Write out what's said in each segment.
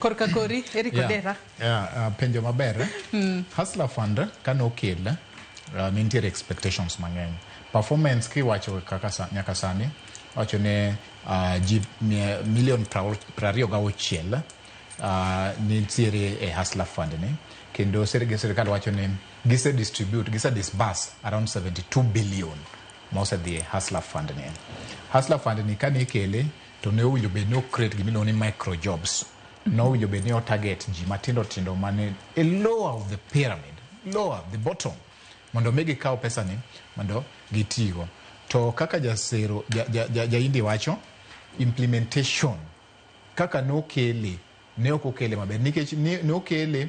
Korka kori, Eric Odera. Yeah, penjo maber. Hustler Fund kane okel, ne nitiere expectations mang'eny. Performance kiwacho kaka nyaka sani, wacho ni ji milion 26 nitiere e Hustler Fund ni, kendo sirkal wacho ni gise distribute, gise disburse around 72 billion mosedhi e Hustler Fund ni. Hustler Fund ni kane ikele to ne owinjo bed ni o create gimiluongo ni micro jobs. Nowinjo bed ni o target ji matindo tindo mane e lower of the pyramid, lower the bottom, mondo mi gikaw pesa ni mondo gitigo. To kaka jasero ja wacho, implementation kaka nokele ne ok okele maber, nikech nokele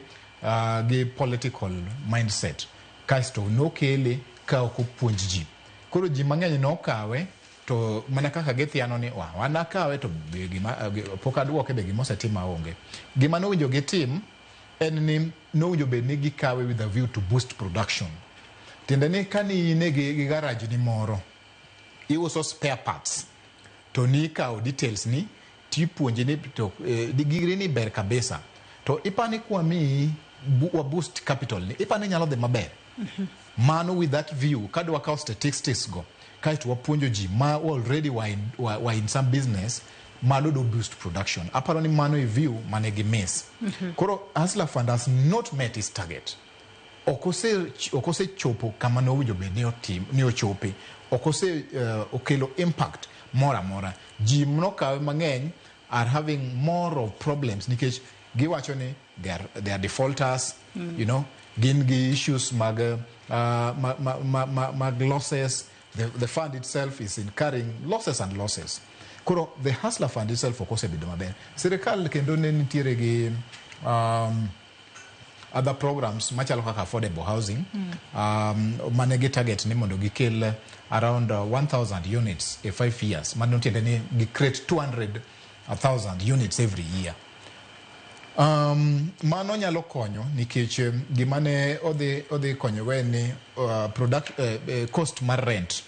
gi political mindset, kasto nokele ka ok opuonj ji. Koro ji mang'eny nokawe to mana kaka githiano ni wa wan akawe to be gima pok aduoke, be gima osetim aonge. Gima nowinjo gitim en ni nowinjo bed ni gikawe with a view to boost production. Tiende ni kani in gi garage ni moro iuso spare parts, to nikawo details ni tipuonji ni to gigri ni ber kabisa, to ipani kwamiyi wa boost capital ni ipani nyalo dhi maber. Mano with that view, kadwa kawo statistics go kaeto wapuonjo ji ma already were in some business, mano do boost production. Aparo ni mano e view mane gi miss. Koro Hustler Fund has not met its target. Ok osechopo kama nowinjo bed ni otim ni ochope. Ok ose okelo impact moro amora. Ji nokawe mang'eny are having more of problems, nikech giwacho ni they are defaulters, gin gi issues mag losses. The fund itself is incurring losses and losses. Koro the Hustler Fund itself ok osebedo maber. Sirikal kendo ne nitiere gi other programs machalo kaka affordable housing, mane gi target ni mondo gikel around 1000 units e 5 years. Mano tiende ni gi create 200,000 units every year. Mano nyalo konyo nikech gima ne odhi konyogo en ni cost mar rent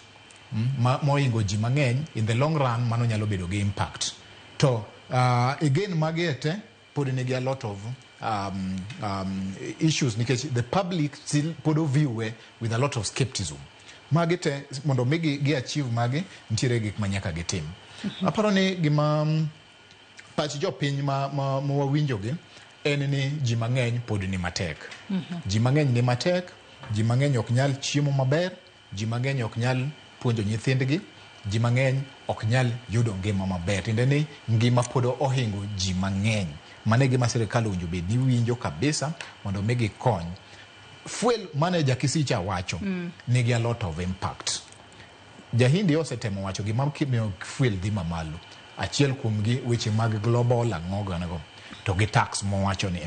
mohingo ji mang'eny, in the long run mano nyalo bedo gi impact. To again, magi ete pod nigi a lot of issues, nikech the public still pod viewe with a lot of skepticism. Magi te mondo mi gi achieve magi, nitiere gik ma nyaka gitim. Aparo ni gima pach jopiny ma wawinjogi en ni ji mang'eny pod ni matek. Ji mang'eny ni matek, ji mang'eny ok nyal chiemo maber, ji mang'eny ok nyal puonjo nyithindgi, ji mang'eny ok nyal yudo ngima maber. Tiende ni ngima pod ohingo ji mang'eny. Mano e gima sirikal owinjo bed ni winjo kabisa mondo mi gikony. Fuel mane jakisicha wacho nigi a lot of impact. Jahindi osetemo wacho gima miyo fuel dhi mamalo. Achiel kuomgi weche mag global ang'o ganego to gi tax mowacho ni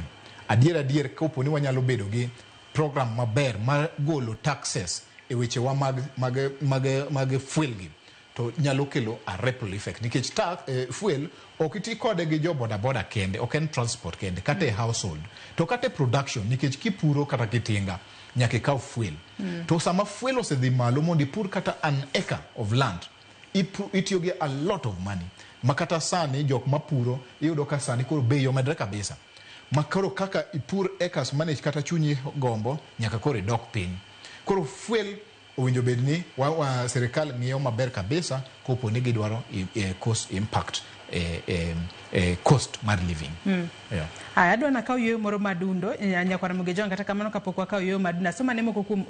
adier adier, kopo ni wanyalo bedo gi program maber mar golo taxes e wechewa mag fuel gi, to nyalo kelo a ripple effect, nikech tax, fuel ok iti kode gi jo boda boda kende, ok en transport kende, kata e household to kata e production, nikech kipuro kata kitinga nyaka ikaw fuel. To sama fuel osedhi malo, mondo ipur kata an acre of land, itiyo gi a lot of money, ma kata sani jok mapuro iyudo ka sani koro bei omedre kabisa, ma koro kaka ipur acres manage kata chunyi gombo nyaka koro idok piny. Koro fuel owinjo bed ni wa sirikal ng'iyo maber kabisa kopo ni gidwaro cost impact e cost mar living. Yeah. Aya, adwa nakaw yueyo moro madundo, nyakwar Mugejon. Kata kamano, kapok wakaw yueyo madundo, asoma ne moko kuom